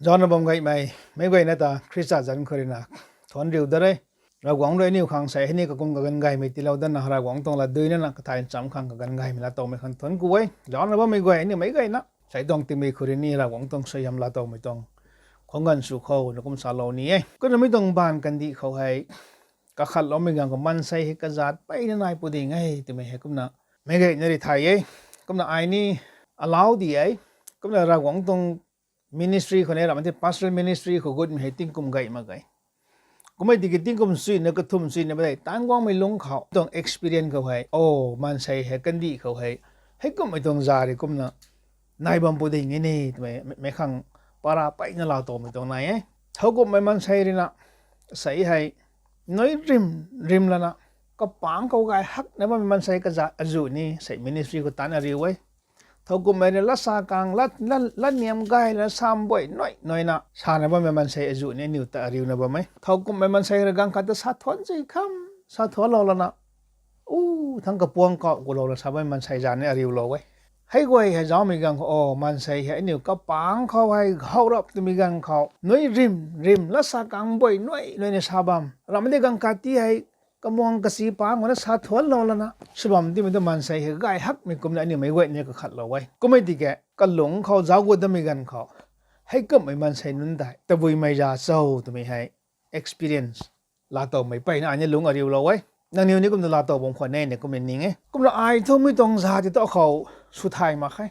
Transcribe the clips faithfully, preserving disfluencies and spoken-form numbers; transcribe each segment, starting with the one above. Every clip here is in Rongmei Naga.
Zaucna bam gaymei, meic guayna ta Khrista zanc khou ruina thuanc riu da re. Ravguangc rui aniu khang sei hei ni kakum kaganv gaymei tiilou datna, Ravguangc tuang latduina na kathai ncham khang kaganv gaymei laatowmei khang thuanc ku e. Zaucna bammei guay aniu meic guayna sei tuang tingmik khou rui ni Ravguangc tuang suaihiam laatowmei tuang khang ganv sw khou na kum salou ni e. Kumna mi tuang baanv kandih khou hei kakhatloumei ganv khou maansei hei kazat peyna nai pu ding e twmei hei kumna meic guayna rui thay e. Kumna ai ni alau di e. Kumna Ravguangc tuang ministry khou ni, ramh tei pastoral ministry khou gutmei hei tingkum gay mak ge. Kummei tiki tingkum suina kathumh suina ba tei tan guangmei lungc khou tuang experience khou hei, o, maansei hei kandih khou hei, heikumhmei tuang za rui kumna nai bam pu ding e ni twmei meic khang para peyna laatowmei tuang nai e. Thowkumhmei maansei ruina sei hei nui rim rim lana kapaengc khou gay hakna bammei maansei kazat azuh ni sei ministry khou tanna riu e. Thowkumhmei rui latsa kang, lat, lat, latniam gay lana sam buay nuai nuaina sana bammei maansei azuh ni aniu ta ariuna bam e. Thowkumhmei maansei rui ganv khat ta sa thuanc si kham, sa thuanclou lana, u, thangc kapuang kau kulouna sa bammei maansei zanc ni ariulou e. Hei guay hei zaumei ganv khou, o, maansei hei aniu kapaengc khou hei how rap twmei ganv khou nui rim rim latsa kang buay nuai nuaina sa bam. Ramh tei ganv khat ti hei kamuang kachi paengc khou na sa thuanclou lana sw bam timei tu maansei hei gay hakmei kumna aniu meic guayna kakhatlou e. Kummei tiki kalung khou zauc gut damei ganv khou heikumhmei maansei nunc tei tabuimei za cho twmei hei experience laatowmei peyna ai ni lungc ariulou e. Nangniw ni kumna laatow bam khwan e ni kumna ning e. Kumna ai thu mi tuang za ti tu khou sw thay mak khe.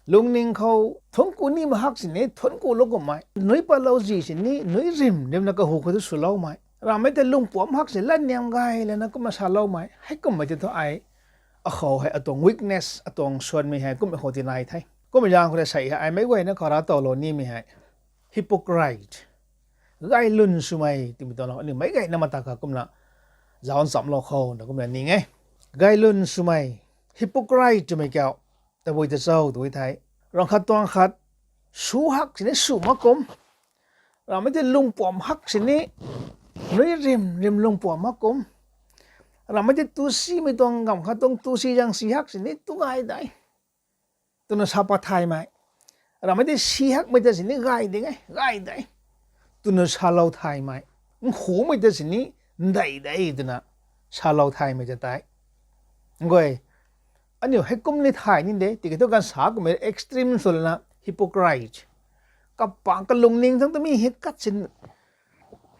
Lungning khou thuanc ku ni mak hak sini thuanc kulou kummei, nui patlou zi sini nui rim rimna kahu khou tu swloumei, ramhmei tei lungpuamc hak si latniam gay lana kumna saloumei, heikumhmei ti thu ai akhou hei atuang weakness, atuang suanmei hei kummei khou ti nai the. Kummei zaeng khou rui sei hei ai meic guayna khou ravtowlou nimei hei hypocrite, gaylwn swmei twmei tuang aniu meic guayna mata kha kumna zauc nchamlou khou na kumna ning e. Gaylwn swmei, hypocrite twmei kiu tabui ta cho tw the. Ramh khat tuang khat sw hak sini sw mak kum, ramhmei tei lungpuamc hak sini nui rim rim lungpuamc mak kum, ramhmei tei tu simei tuang gamv khat tuang tu si zang si hak sini tu gay de twna sa pat thaymei, ramhmei tei si hakmei ta sini gay ding e, gay de twna salou thaymei, nkhumei ta sini ndei de twna salou thaymei ta tei guay, aniu heikum ni thay ni de, tiki thu ganv sa kummei extreme sw lana hypocrite, kapaengc kalungning thangc ta mi hei kat sin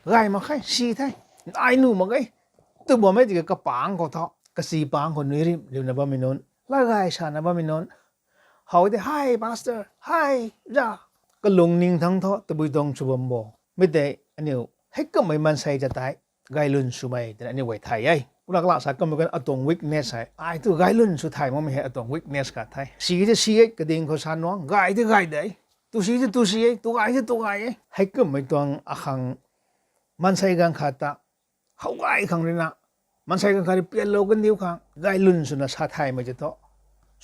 gay mak khe, si the, ai nuh mak ge tw bammei tiki kapaengc khou thu, kachi paengc khou nui rim rimna bammei nunc, lat gay sana bammei nunc, how tei, hi pastor, hi za, kalungning thangc thu tabui tuang sw bam bo. Mi tei aniu heikumhmei maansei ta tei gaylwn swmei twna aniu guay thay e. Kumna kala sa kummei kan atuang weakness hei ai thu gaylwn sw thay makmei hei atuang weakness khat the. Si tei si e, kading khou sa nuang, gay tei gay de, tu si tei tu si e, tu gay tei tu gay e, heikumhmei tuang akhang maansei ganv khat ta how gay khang ruina, maansei ganv khat rui pianlou kandiu khang gaylwn swna sa thaymei tei thu,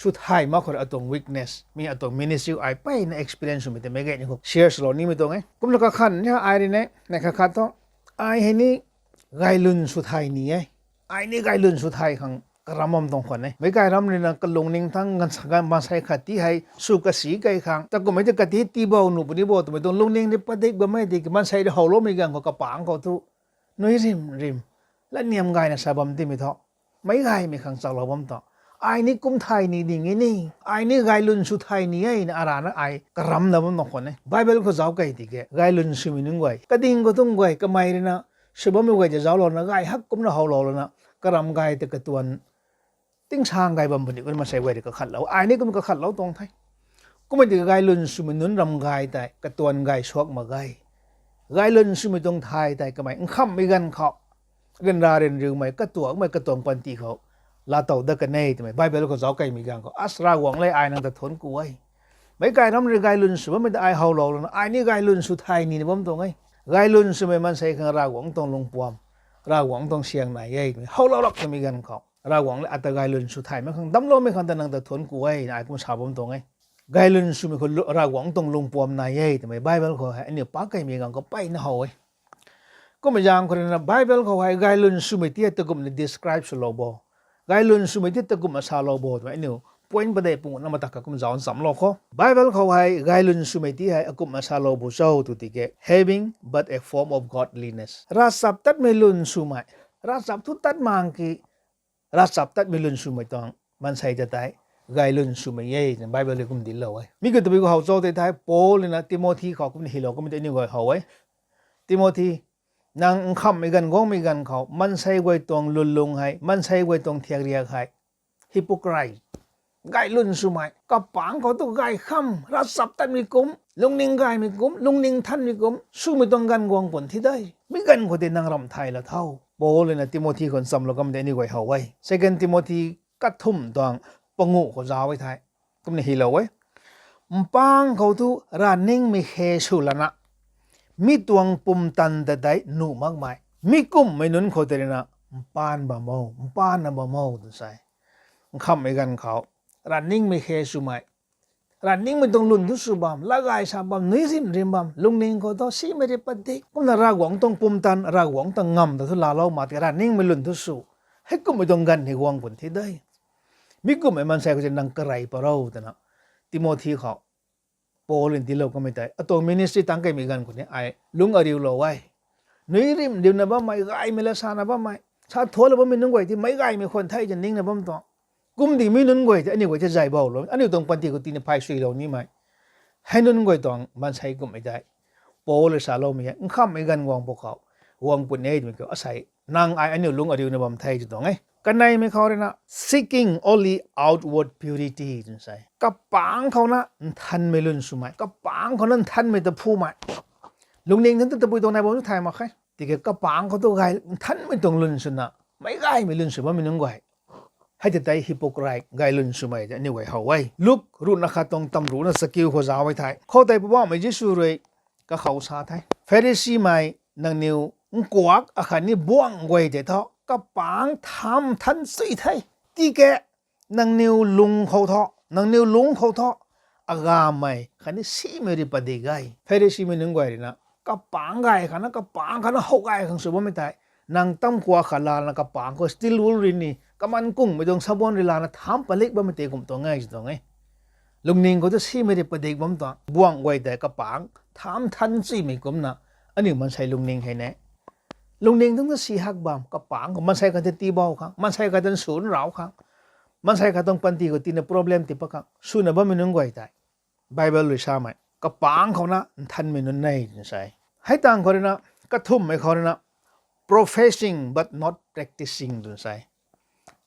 sw thay mak khou rui atuang weakness, mi atuang ministry ai peyna experience swmei tei meic guayna khou share swlou nimei tuang e. Kumna kakhan ni ai rui ne, neih khat khat thu, ai hei ni gaylwn sw thay ni e. Ai ni gaylwn sw thay khang karam bam tuang khwan e. Meic kai ram ruina kalungning thangc ganv sa ganv maansei khat ti hei sw kasi kei khang, takummei tei kati tiibou nuh puni bo twmei tuang lungning ni padik bammei tiki maansei rui howloumei ganv khou kapaengc khou thu nui rim rim, latniam gayna sa bam timei thu, meic gaymei khang chaklou bam tu, ai ni kum thay ni ding e ni, ai ni gaylwn sw thay ni e na arana ai karamna bam tuang khwan e. Bible khou zauc kei tiki gaylwn swmei nunc guay, kading khou tuang guay, kamei ruina sw bammei guay tei zauclouna gay hak kumna howlou lana, karam gay ta katuan tingsaeng gay bam puni kumna maansei guay rui kakhatlou, ai ni kum kakhatlou tuang the. Kummei tiki gaylwn swmei nunc ram gay tei katuan gay suak mak ge. Gaylwn swmei tuang thay tei kamei nkhamhmei ganv khou, ryanra ryanriumei, katuakmei katuang panty khou laatow dat kan e twmei Bible khou zauc keimei ganv khou, as Ravguangc le, ai nang ta thuanc ku e. Meic kai ram rui gaylwn sw bammei ta ai howlou lana, ai ni gaylwn sw thay nina bam tuang e. Gaylwn swmei maansei khang Ravguangc tuang lungpuam, Ravguangc tuang syang nai e twmei howlou lak twmei ganv khou, Ravguangc le ata gaylwn sw thay mak khang damcloumei khang ta nang ta thuanc ku e na ai kum sa bam tuang e. Gaylwn swmei khou lu-, Ravguangc tuang lungpuam nai e twmei Bible khou hei aniu pakeimei ganv khou peyna how e. Kummei zaeng khou ruina Bible khou hei gaylwn swmei ti hei takumna describe swlou bo, gaylwn swmei ti takumna salou bo twmei aniu point padeih pungu na mata kha kum zauc nchamlou kho. Bible khou hei gaylwn swmei ti hei akumhna salou bu cho tw tiki, having but a form of godliness. Ravchaptatmei lwn swmei, ravchap thu tat mang ki, ravchaptatmei lwn swmei tuang maansei ta tei gaylwn swmei e twna Bible rui kum dinclou e. Mi kiu tabui khou how cho tei thei Paul ruina Timothy khou kumna hylou kummei tei aniu guay how e. Timothy, nang nkhamhmei ganv guangmei ganv khou maansei guay tuang lwnlung hei, maansei guay tuang thiakriak hei, hypocrite, gaylwn swmei, kapangc khou tu gay kham, ravchaptatmei kum, lungning gaymei kum, lungning nthanmei kum swmei tuang ganv guang pun thi de. Mi ganv khou tei nang ramh thay la tho. Paul ruina Timothy khou nchamlou kummei tei aniu guay how e. Second Timothy kathumh tuang panguh khou zauc e thei, kumna hylou e. Mpangc khou thu ravningmei khe sw lana, mi tuang pumtan ta tei nuh makmei, mi kumhmei nunc khou tei ruina mpaan bam o, mpaanna bam o tw sa e. Nkhamhmei ganv khou ravningmei khe swmei, ravningmei tuang lwn thu sw bam, lat gay sa bam, nui rimh rimh bam, lungning khou thu simei ri padik, kumna Ravguangc tuang pumtan, Ravguangc tuang ngamv ta thu laalou mak tiki ravningmei lwn thu sw, heikumhmei tuang ganv hei guang pun thi de. Mi kumhmei maansei khou tei nang karey pat ro twna Timothy khou Paul ruina dinclou kummei tei, atuang ministry tangc keymei ganv khou ni ai lungc ariulou e. Nui rimh rimhna bammei, gaymei la sana bammei, sa thuanclou bammei nunc guay tei meic gaymei khwan the twna ningna bam tuang. Kumdi mi nunc guay tei aniu guay tei zay boulou, aniu tuang panty khou tina phay suilou nimei, hei nunc guay tuang maansei kumhmei tei Paul rui saloumei e, nkhamhmei ganv guang pwkhou guang pun e twmei kiu asei, nang ai aniu lungc ariuna bam the tw tuang e. Kaneimei khou ruina seeking only outward purity twna sa e. Kapangc khou na nthanmei lwn swmei, kapangc khou na nthanmei ta phumei, lungning nunc ta tabui tuang nai bam thu thay mak khe. Tiki kapangc khou tu gay nthanmei tuang lwn swna, meic gaymei lwn sw bammei nunc guay, hei ta tei hypocrite, gaylwn swmei ta aniu guay how e. Luk ruhna khat tuang tamruhna chakiu khou zauc e thei, khoutei Poubauhmei Jisu rui kakhou sa the, Pharisimei, nangniw nkuak akhatni buangh guay tei thu kapangc tham nthan chui the. Tiki nangniw lung khou thu, nangniw lungc khou thu agammei khatni simei ri padik e. Pharisimei nunc guay ruina kapangc gay khang na, kapangc khang na how gay khang sw bammei tei, nang tam kua khat lana kapangc khou steel wool ri ni, kaman kungmei tuang sabon ri lana tham palik bammei tei kum tuang e tw tuang e. Lungning khou tu simei ri padik bam tuang, buangh guay tei kapangc tham nthan chuimei kumna, aniu maansei lungning hei ne. Lungning tuang ta si hak bam, kapangc khou maansei khat ta tiibou khang, maansei khat ta nsun rau khang, maansei khat tuang panty khou tina problem tii pat khang swna bammei nunc guay tei, Bible rui samei, kapangc khou na nthanmei nunc e twna sa e. Hei tang khou ruina, kathumhmei khou ruina, professing but not practicing twna sa e.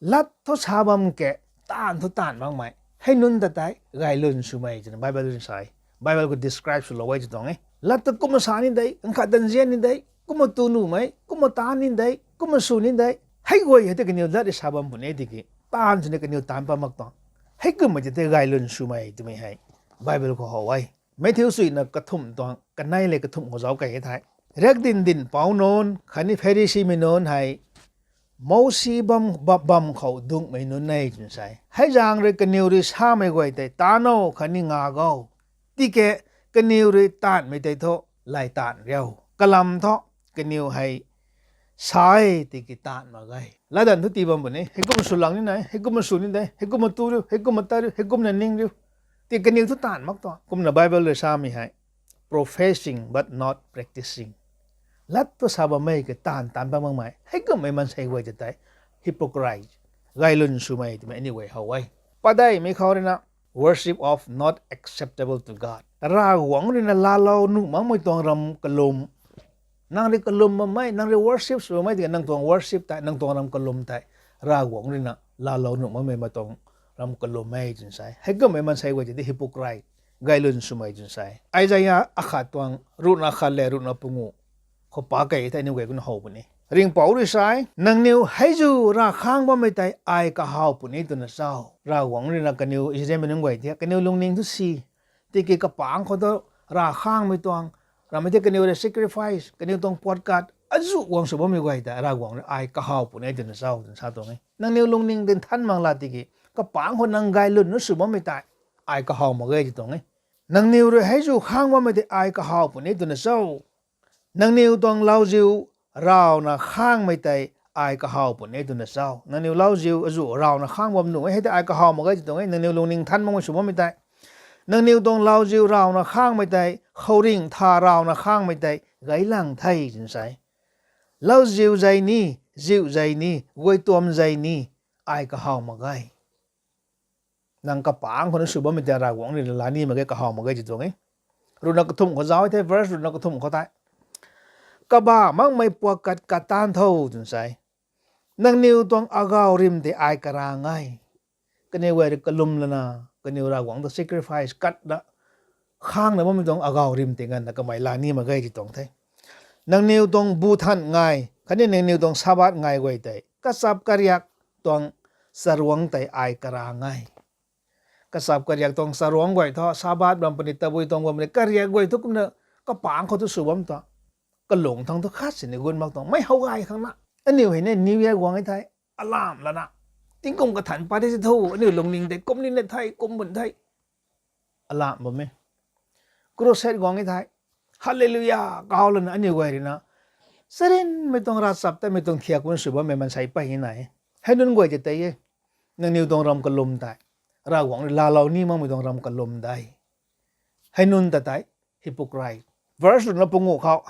Lat thu sa bam ke, taanv thu taanv makmei, hei nunc ta tei gaylwn swmei twna Bible rui sa e. Bible khou describe swlou e tw tuang e. Lat ta kumna sa ni de, nkhat ta nzian ni de, kumna tu nuhmei, kumna taanv ni de, kumna sw ni de, hei guay hei tei kaniw lat rui sa bam puni tiki, taanv swna kaniw taanv pat mak tuang. Heikumhmei tei tei gaylwn swmei twmei hei Bible khou how e. Matthew suina kathumh tuang kanei le kathumh khou zauc key e thei, riakdanv dinhpouc nunc khatni Pharisimei nunc hei Mosi bam, ba-, bam khou dungmei nunc e twna sa e. Hei zaeng rui kaniw rui samei guay tei taanv o khatni ngak o. Tiki kaniw rui taanvmei tei thu lay taanv riu. Kalam thu kaniw hei sa e tiki taanv mak ge. Latdanv thu tii bam puni, heikumna sw lang ni nai, heikumna sw ni de, heikumna tu riu, heikumna tat riu, heikumna ning riu. Tiki kaniw thu taanv mak tuang. Kumna Bible rui samei hei, professing but not practicing. Lat thu sa bammei ke taanv taanv pat makmei, heikumhmei maansei guay ta tei hypocrite, gaylwn swmei twmei aniu guay how e. Padeihmei khou ruina, worship of not acceptable to God. Ravguangc ruina laalou nuh makmei tuang ram kalum. Nang rui kalum bammei, nang rui worship sw bammei tiki nang tuang worship tei, nang tuang ram kalum tei, Ravguangc ruina laalou nuh makmei ma tuang ram kalum e twna sa e. Heikumhmei maansei guay tei tei hypocrite, gaylwn swmei twna sa e. Isaiah akhat tuang ruhna khat le ruhna panguh khou pa key e thei aniu guay kumna how puni. Ringhpouc rui sa e, nangniw hei zu rav khang bammei tei ai kahaw puni twna cho? Ravguangc ruina kaniw Israelmei nunc guay tei kaniw lungning thu si, tiki kapangc khou thu rav khangmei tuang, ramei tei kaniw rui sacrifice, kaniw tuang puat kat azu guang sw bammei guay tei Ravguangc rui ai kahaw puni twna cho twna sa tuang e. Nangniw lungning tei nthan mak la tiki, kapangc khou nang gaylwn na sw bammei tei ai kahaw mak ge tw tuang e. Nangniw rui hei zu khang bammei tei ai kahaw puni twna cho? Nangniw tuang lauziu ravna khangmei tei ai kahaw puni e twna chau. Nangniw lauziu azuh rawna khang bam nuh e, hei tei ai kahaw mak ge ti tuang e, nangniw lungning than makmei sw bammei tei. Nangniw tuang lauziu rawna khangmei tei, khouringh tha rawna khangmei tei, gailang the twna sa e. Lauziu zei ni, ziu zei ni, guay tuam zei ni, ai kahaw mak ge. Nang kapangc khou na sw bammei tei Ravguangc rui laa ni mak ge, kahaw mak ge ti tuang e. Ruhna kathumh khou zauc the, verse ruhna kathumh khou tei. Kabah makmei puak kat kat taanv tho twna sa e. Nangniw tuang agaw rim tei ai karang e. Kaniw guay rui kalum lana, kaniw Ravguangc ta sacrifice katna, khangna bammei tuang agaw rim tei nganvna kamei laa ni mak ge ti tuang the. Nangniw tuang bu than ngai khatni nangniw tuang Sabbath ngai guay tei kachap kariak tuang charuangc tei ai karang e. Kachap kariak tuang charuangc guay thu, Sabbath bam puni, tabui tuang bam puni, kariak guay thu kumna kapangc khou thu sw bam tuang. Kalung thangc thu khat sini gun mak tuang. Mei how gay khang na. Aniu hei ni New Year guang e thei, alam lana, tingkum kathan pat the si tho, aniu lungning tei kum ni na thei, kum bun thei, alam bam e. Crusade guang e thei, Hallelujah kaw lana aniu guay rui na, charynmei tuang ravchap tei mei tuang thiak kum sw bammei maansei pey ni nai e. Hei nunc guay tei tei e. Nangniw tuang ram kalum tei Ravguangc rui laalou ni makmei tuang ram kalum de. Hei nunc ta tei hypocrite. Verse ruhna panguh khou,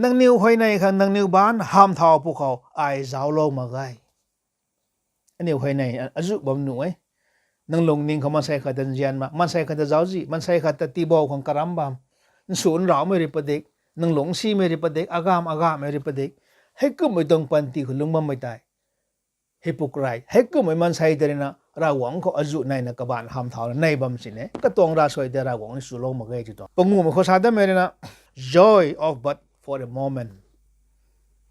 nangniw huayney khang nangniw baanc hamthau pwkhou ai zauclou mak ge. Aniw huayney azuh bam nuh e. Nang lungning khou maansei khat ta nzian mak, maansei khat ta zauczih, maansei khat ta tiibou khang karam bam, nsu nraumei rui padik, nang lungc simei rui padik, agamv agamhmei rui padik, heikumhmei tuang panty khou lungc bammei tei hypocrite. Heikumhmei maansei tei rui na Ravguangc khou azuh naina kabaanc hamthauna nei bam sini, katuang ravsuai tei Ravguangc ni chulou mak ge ti tuang. Panguhmei khou sa datmei rui na, joy of but for a moment.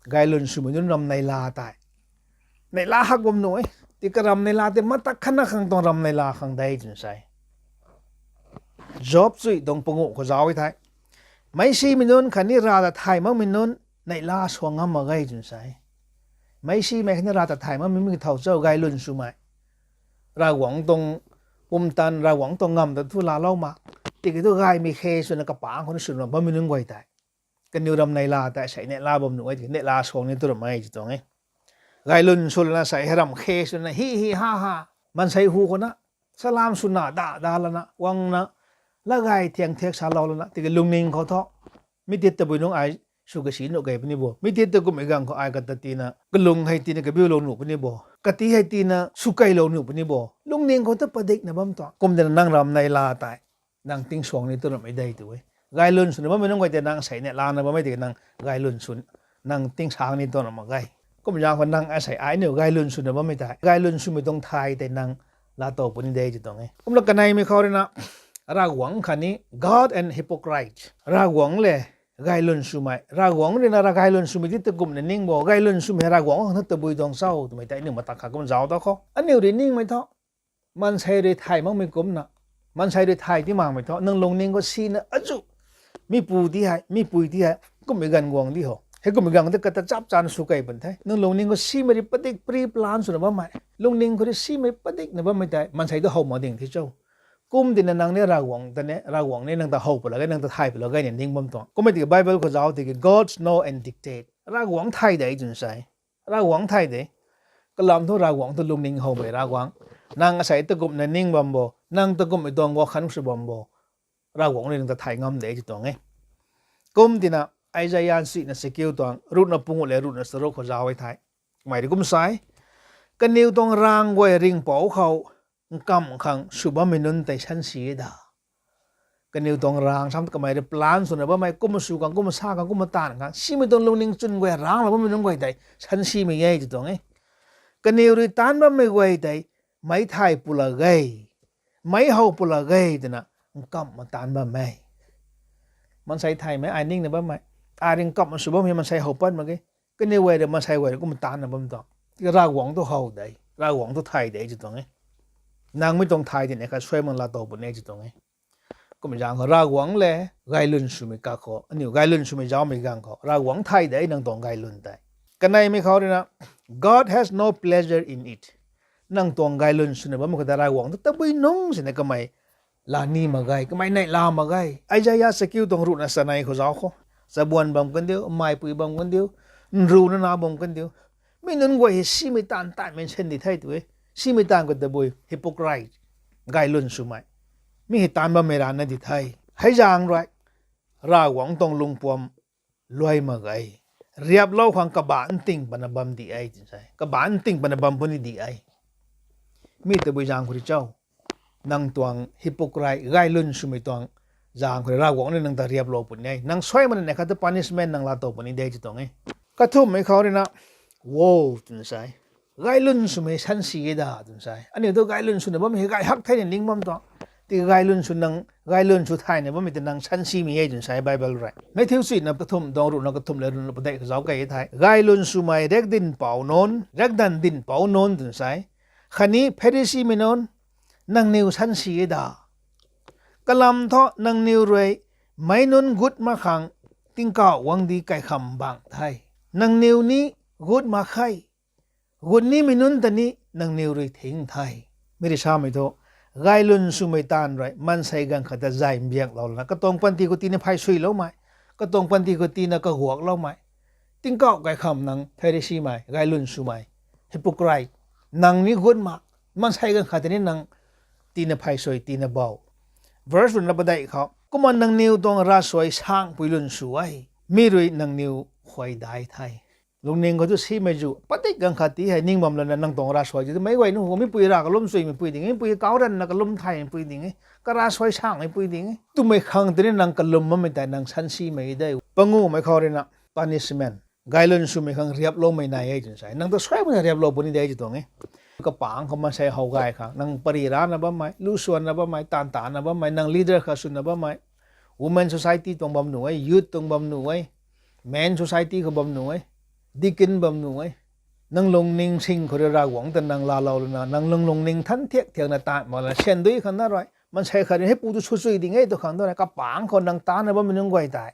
Gaylwn swmei nunc ram neihla tei, neihla hak bam nuh e. Ti karam neihla tei matak khatna khang tuang ram neihla khang de twna sa e. Job chuy tuang panguh khou zauc e thei, meicsimei nunc khatni Rav ta thay makmei nunc neihla suang ngam mak ge twna sa e. Meicsimei khatni Rav ta thay makmei mi thow cho, gaylwn swmei, Ravguangc tuang pumtan, Ravguangc tuang ngamv ta thu laalou mak. Tiki thu gaymei khe swna kapangc khou na swna bammei nunc guay tei, kaniw ram neihla tei sei neihla bam nuh e, ti neihla suang ni tu ram e ti tuang e. Gaylwn sw lana sei hei ram khe swna hi hi ha ha, maansei hu khou na salam swna da da lana guangna, lagay thiang thiak salou lana, tiki lungning khou thu, mi tit tabui nungc ai sw kasi nuh kei puni bo, mi tit ta kummei ganv khou ai kata tina kalung hei tina kabiulou nuh puni bo, kati hei tina swkeilou nuh puni bo, lungning khou ta padikna bam tuang. Kum tina nang ram neihla tei nang tingsuang ni tu rammei de tu e. Gaylwn swna bammei nunc guay tei nang sei neihla na bammei tiki nang gaylwn sw, nang tingsang ni tu ram mak ge. Kum zaeng khou nang asei ai niu gaylwn swna bammei tei, gaylwn swmei tuang thay tei nang laatow puni de ti tuang e. Kumna kaneimei khou rui na, Ravguangc khatni God and hypocrite. Ravguangc le gaylwn swmei. Ravguangc rui na Rav gaylwn swmei ti ta kumna ning bo, gaylwn swmei Ravguangc khang thu tabui tuang cho twmei tei aniu matak khat kum zauc ta khou, aniu rui ningmei thu, maansei rui thay makmei kumcna, maansei rui thay ti makmei thu nang lungning khou sina azuh, mi pu ti hei, mi pui ti hei, kummei ganv guang di ho, hei kummei ganv ta kata chap chana sw kei pun the, nang lungning khou simei rui padik pre-plan swna bammei, lungning khou rui simei padikna bammei tei maansei tu how mak ding thi cho. Kum tina nang ni Ravguangc ta ni, Ravguangc ni nang ta how pwlou ge, nang ta thay pwlou ge ni ning bam tuang. Kummei tiki Bible khou zauc tiki God's know and dictate. Ravguangc thay de twna sa e. Ravguangc thay de. Kalam thu Ravguangc thu lungning howmei Ravguangc. Nang asei ta kumna ning bam bo, nang ta kummei tuang wakhan sw bam bo, Ravguangc rui nang ta thay ngam de ti tuang e. Kum tina Isaiah sihna chakiu tuang ruhna panguh le ruhna charuk khou zauc e thei, kamei rui kum sa e, kaniw tuang raeng guay ringhpouc khou nkamh khang sw bammei nunc tei sansi e da. Kaniw tuang raeng sam kamei rui plan swna bammei, kumna sw khang, kumna sa khang, kumna taanv khang, simei tuang lungning chwn guay raengclou bammei nunc guay tei sansimei e ti tuang e. Kaniw rui taanc bammei guay tei meic thay pwlou ge, meic how pwlou ge twna nkamhna taanc bammei. Maansei thaymei ai ningna bammei, ai rui nkamhna sw bammei maansei how pat mak ge. Kaniw guay rui maansei guay rui kumna taanvna bam tuang. Ravguangc tu how de, Ravguangc tu thay de ti tuang e. Nang mi tuang thay tina khat suai mak laatow puni ti tuang e. Kummei zaeng khou Ravguangc le gaylwn swmei kakhou, aniu gaylwn swmei zaucmei ganv khou Ravguangc thay de nang tuang gaylwn tei. Kaneimei khou rui na, God has no pleasure in it. Nang tuang gaylwn swna bammei khou tei Ravguangc tu tabui nungc sina kamei laa ni mak ge, kamei neihla mak ge. Isaiah chakiu tuang ruhna chanei khou zauc khou, chabuan bam kandiu, meipui bam kandiu, nruna na bam kandiu, Mi nunc guay hei simei taanv taanvmei syan di the tw e. Simei taanv khou tabui hypocrite, gaylwn swmei. Mi hei taanv bammei rana di the. Hei zaeng rui Ravguangc tuang lungpuam luai mak ge. Riaplou khang kabaanc nting pana bam di e twna sa e. Kabaanc nting pana bam puni di e. Mi tabui zaeng khou rui cho? Nang tuang hypocrite, gaylwn swmei tuang zaeng khou rui Ravguangc ni nang ta riaplou puni e. Nang suaimana neih khat ta punishment nang laatow puni de tw tuang e. Kathumhmei khou ruina, woe twna sa e. Gaylwn swmei sansi e da twna sa e. Aniu thu gaylwn swna bammei hei gay hak the ni ning bam tuang. Tiki gaylwn sw nang, gaylwn sw thayna bammei ta nang sansimei e twna sa e Bible rui. Matthew chuina kathumh tuang ruhna kathumh le ruhna padeih khou zauc key the. Gaylwn swmei riakdanv dinhpouc nunc, riakdanv dinhpouc nunc twna sa e. Khatni Pharisimei nunc, nangniw sansi e da. Kalam thu nangniw rui meic nunc gut mak khang tingkauh guangcdic kaikham bang the. Nangniw ni gut mak khe. Gut nimei nunc ta ni nangniw rui thing the. Mi rui samei thu, gaylwn swmei taanv rui maansei ganv khat ta zay mbiaklou lana, katuang panty khou tina pheysuiloumei, katuang panty khou tina kaguakloumei, tingkauh kaikham nang Pharisimei, gaylwn swmei, hypocrite, nang ni gut mak, maansei ganv khat ta ni nang tina pheysui, tina bou. Verse ruhna padeih khou, kumna nangniw tuang ravsuai sangpui lwn sw e, mi rui nangniw khuay dai the. Lungning khou thu simei zu, padik ganv khat ti hei ning bam lana nang tuang ravsuai ti meic guay nunc khou, mipui rav kalum chuimeipui ding e, mipui kau ranna kalum thaymeipui ding e, karavsuai sangmeipui ding e twmei khang ta ni nang kalum bammei tei nang sansimei de. Panguhmei khou ruina, punishment. Gaylwn swmei khang riaploumei nai e twna sa e. Nang ta suaimana riaplou puni de tw tuang e. Kapang khou maansei how gay khang, nang pary rana bammei, lu swanna bammei, taanv tana bammei, nang leader khat swna bammei, women society tuang bam nuh e, youth tuang bam nuh e, men society khou bam nuh e, deacon bam nuh e. Nang lungning sing khou rui Ravguangc ta nang laalou lana, nang lung lungning than thiak thiakna taanv mak lana, syan dui khang na rui, maansei khat rui heipu tu sw chui ding e tw khang tu rui, kapang khou nang taanna bammei nunc guay tei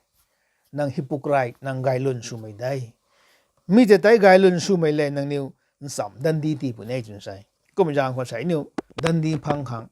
nang hypocrite, nang gaylwn swmei de. Mi tei tei gaylwn swmei le nangniw ncham dandi tii puni e twna sa e. Kum zaeng khou sei aniu dandi phang khang,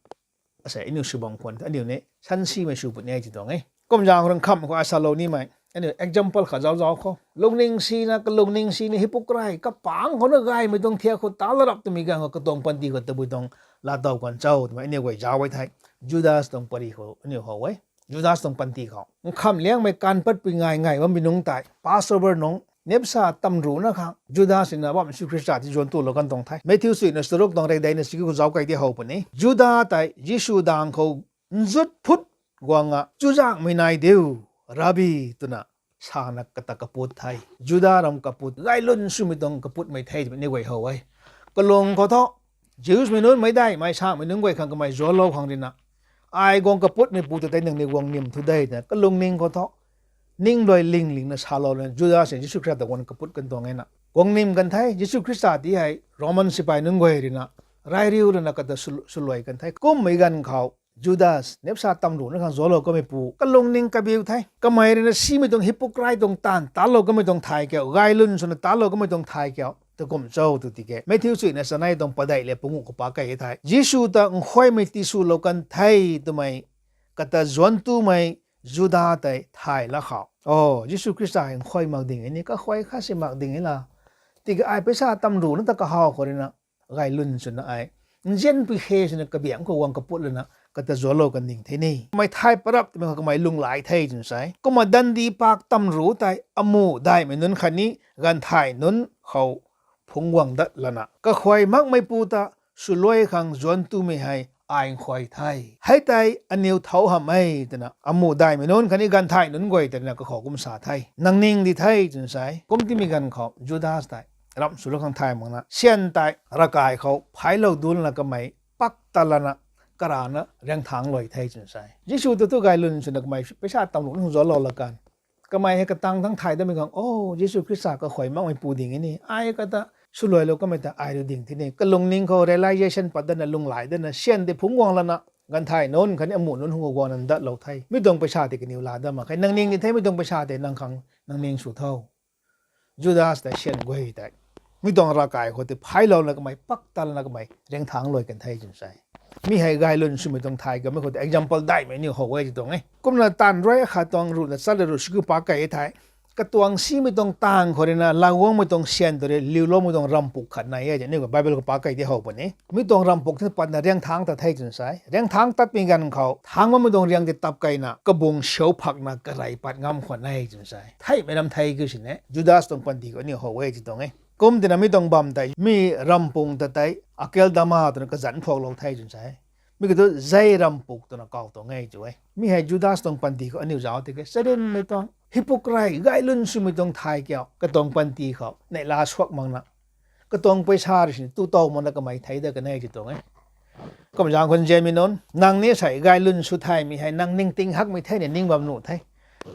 asei aniu sw bam khwan aniu ni sansimei sw puni e tw tuang e. Kum zaeng khou rui nkham khou ai salou nimei, aniu example khat zauc zauc khou, lungning sina, kalungning sina hypocrite, kapang khou na gaymei tuang thiak khou ta larap twmei ganv khou katuang panty khou tabui tuang laatow kan cho twmei aniu guay zauc e thei, Judas tuang pary khou aniu how e. Judas tuang panty khou nkham liangmei kan patpui ngai ngai bammei nunc tei, Passover nungc, nepsa tamruhna khang Judas ruina bam Jisu Khrista ti zuanc tulou kan tuang the. Matthew chuina charuk tuang redeina sikiu khou zauc key di how puni. Juda tei Jisu dang khou nzut phut guang a, chuzaenghmei nai diu, Rabbi, twna sana kata kaput the. Juda ram kaput, gaylwn swmei tuang kaputmei the twmei aniu guay how e. Kalung khou thu, Jewsmei nunc, meic daihmei sangmei nunc guay khang kamei zuanclou khang ruina, ai guang kaputmeipu ta tei nangniw guang nim thu de twna kalungning khou thu, ningluai linglingna salou lana Judas ni Jisu Khrista ta guang kaput kan tuang e na. Guang nim kan the, Jisu Khrista ti hei Roman sipai nunc guay ruina, rai riu lana kata sw, swluai kan the. Kummei ganv khou, Judas, nepsa tamruhna khang zuanclou kameipu, kalungning kabiu the. Kamei ruina simei tuang hypocrite tuang taanv talou kamei tuang thay kiu, gaylwn swna talou kamei tuang thay kiu, ta kum cho tw tiki, Matthew chuina chanei tuang padeih le panguh khou pa key e thei, Jisu ta nkhuaymei tiswlou kan the twmei, kata zuanc tumei Juda tei thay la khou, o, Jisu Khrista hei nkhuay mak ding e ni, kakhuay khat si mak ding e la. Tiki ai paisa tamruhna ta kahaw khou ruina, gaylwn swna ai, nzianpui khe swna kabiangc khou guang kaput lana, kata zuanclou kan ding the ni. Kamei thay parap twmei khou kamei lunghlaic the twna sa e. Kumna dandi pak tamruh tei amuh daihmei nunc khatni ganvthay nunc khou phungc guang dat lana, kakhuay makmeipu ta swluai khang zuanc tumei hei ai nkhuay the. Hei tei aniw thau hamh e twna, amuh daihmei nunc khatni ganvthay nunc guay tei ruina kakhou kum sa the. Nang ning di the twna sa e. Kum timei ganv khou Judas tei ramh swlou khang thay makna, syan tei ravkai khou phaiclou dulna kamei pak ta lana, karana riangthangc luai the twna sa e. Jisu ta thu gaylwn swna kamei paisa tamruhna khang zuanclou la kan, kamei hei katang thangc thay datmei khang, o, Jisu Khrista kakhuay makmeipu ding e ni, ai kata swluailou kamei ta ai rui ding the ni. Kalungning khou realization pat datna, lunghlaic datna, syan tei phungc guang lana, ganvthay nunc khatni amuh nunc khang guangna datlou the. Mi tuang paisa tei kaniw laa dat mak khe. Nang ning di the, mi tuang paisa tei nang khang, nang ning sw tho. Judas tei syan guay tei, mi tuang ravkai khou tei phaiclouna kamei pak ta lana kamei riangthangc luai kan the twna sa e. Mi hei gaylwn swmei tuang thay kamei khou tei example daihmei aniu how e tw tuang e. Kumna taanv rui khat tuang ruhna chat le ruh sikiu pa key e thei, Katuang simei tuang tang khou rui na lauguangmei tuang syan tu rui liuloumei tuang rampuk khat nai e, aniu Bible khou pa kei di how puni. Mi tuang rampuk thing patna riangthang tat the twna sa e. Riangthang tatmei ganv khou thangc bammei tuang riang tei tap keyna kabung siu phakna karey pat ngam khwan e twna sa e. Theihmei ram thei kiu sini Judas tuang panty khou aniu how e ti tuang e. Kum tina mi tuang bam tei mi rampuk ta tei Akeldama twna kazanc phuaklou the twna sa e. Mi kiu thu zei rampuk twna kaw tuang e tw e. Mi hei Judas tuang panty khou aniu zauc tiki charynmei tuang hypocrite, gaylwn swmei tuang thay kiu katuang panty khou neihla suak makna, katuang paisa rui sini tu tow makna kamei thei dat kan e ti tuang e. Kum zaeng khou nzianmei nunc, nang ni sei gaylwn sw thaymei hei nang ningting hakmei thei ni ning bam nuh the.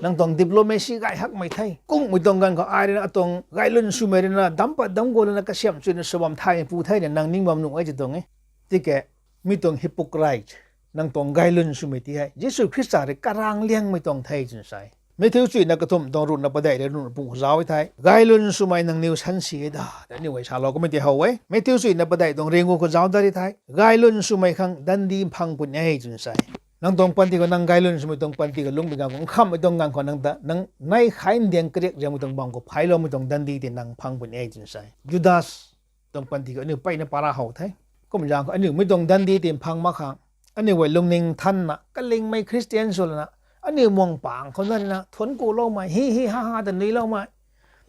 Nang tuang diplomacy gay hakmei the. Kungmei tuang ganv khou ai rui na atuang gaylwn swmei rui na dam pat dam guang lana kasiamh chuna sw bam thaymei pu thei ni nang ning bam nuh e ti tuang e. Tiki mi tuang hypocrite, nang tuang gaylwn swmei ti hei Jisu Khrista rui karang liangmei tuang the twna sa e. Matthew chuina kathumh tuang ruhna padeih rui ruhna pung khou zauc e the. Gaylwn swmei nangniw sansi e da, ta aniu hei salou kummei ti how e. Matthew chuina padeih tuang ringu khou zauc dat ri the. Gaylwn swmei khang dandi mphang puni e twna sa e. Nang tuang panty khou nang gaylwn swmei tuang panty khou lungc bi ganv khou nkhamhmei tuang ganv khou nang ta nang nai khai ndiang kariak riangmei tuang bam khou phailoumei tuang dandi tei nang mphang puni e twna sa e. Judas tuang panty khou aniu mpeyna para how the. Kum zaeng khou aniu mi tuang dandi tei mphang mak khang aniu guay lungning thanna kalingmei Christian sw lana aniu muang pang khou na rui na thuanc kuloumei hi hi ha ha ta nuiloumei,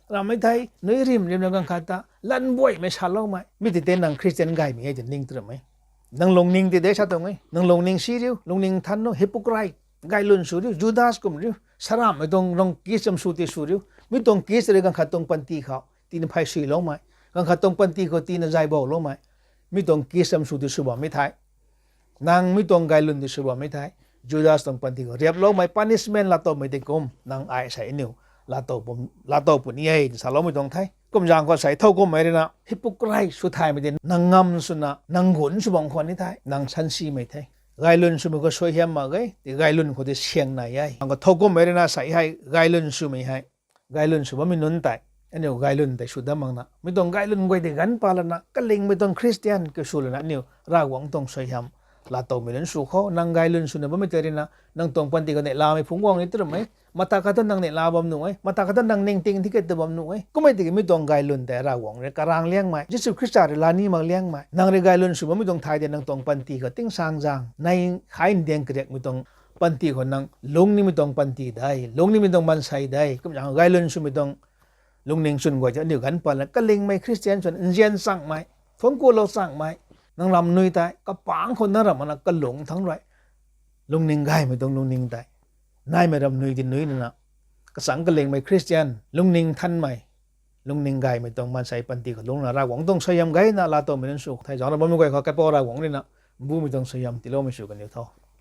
rammei thei nui rim rimna ganv khat ta lanbuaymei saloumei mi tei tei nang Christian gaymei e ti ning tw ram e. Nang lungning tei de sa tuang e, nang lungning si riu, lungning than nu, hypocrite, gaylwn sw riu, Judas kum riu, saraamhmei tuang rang kis cham sw tei sw riu, mi tuang kis rui ganv khat tuang panty khou tina phey suiloumei, ganv khat tuang panty khou tina zay bouloumei, mi tuang kis cham sw tei sw bammei the. Nang mi tuang gaylwn tei sw bammei the. Judas tuang panty khou riaploumei punishment laatowmei tei kum nang ai sei aniu laatow puni e ti saloumei tuang the. Kum zaeng khou sei thow kummei rui na hypocrite sw thaymei tei nang ngam swna nang gun sw bam khwan ni the, nang sansimei the. Gaylwn swmei khou suaihiam mak ge, ti gaylwn khou tei siang nai e. Nang khou thow kummei rui na sei hei gaylwn swmei hei gaylwn sw bammei nunc tei aniu gaylwn tei sw dat makna mi tuang gaylwn guay tei ganv pat lana kalingmei tuang Christian kiu sw lana aniu Ravguangc tuang suaihiam laatowmei nunc sw khou. Nang gaylwn swna bammei tei rui na nang tuang panty khou neihlamei phungc guang ni tw ram e. Mata khat ta nang neihla bam nuh e, mata khat ta nang ningting thi kata bam nuh e. Kummei tiki mi tuang gaylwn tei Ravguangc rui karang liangmei, Jisu Khrista rui lani mak liangmei, nang rui gaylwn sw bammei tuang thay tei nang tuang panty khou tingsaengzaeng nai khai ndiang kariakmei tuang panty khou nang lungc nimei tuang panty de, lungc nimei tuang maansei de. Kum zaeng gaylwn swmei tuang lungning chwn guay tei aniu ganv pat lana kalingmei Christian chwn nzian changmei, thuanc kulou changmei, nang ram nui tei kapangc khou na ram makna kalung thangc rui lungning gaymei tuang lungning tei naimei ram nui tei nui nana kachangc kalingmei Christian, lungning thanmei, lungning gaymei tuang maansei panty khou lungcna Ravguangc tuang suaihiam gayna laatowmei nunc sw the. Zaengna bammei guay khou kaipouc Ravguangc rui na mbumei tuang suaihiam tiiloumei sw kaniw tho.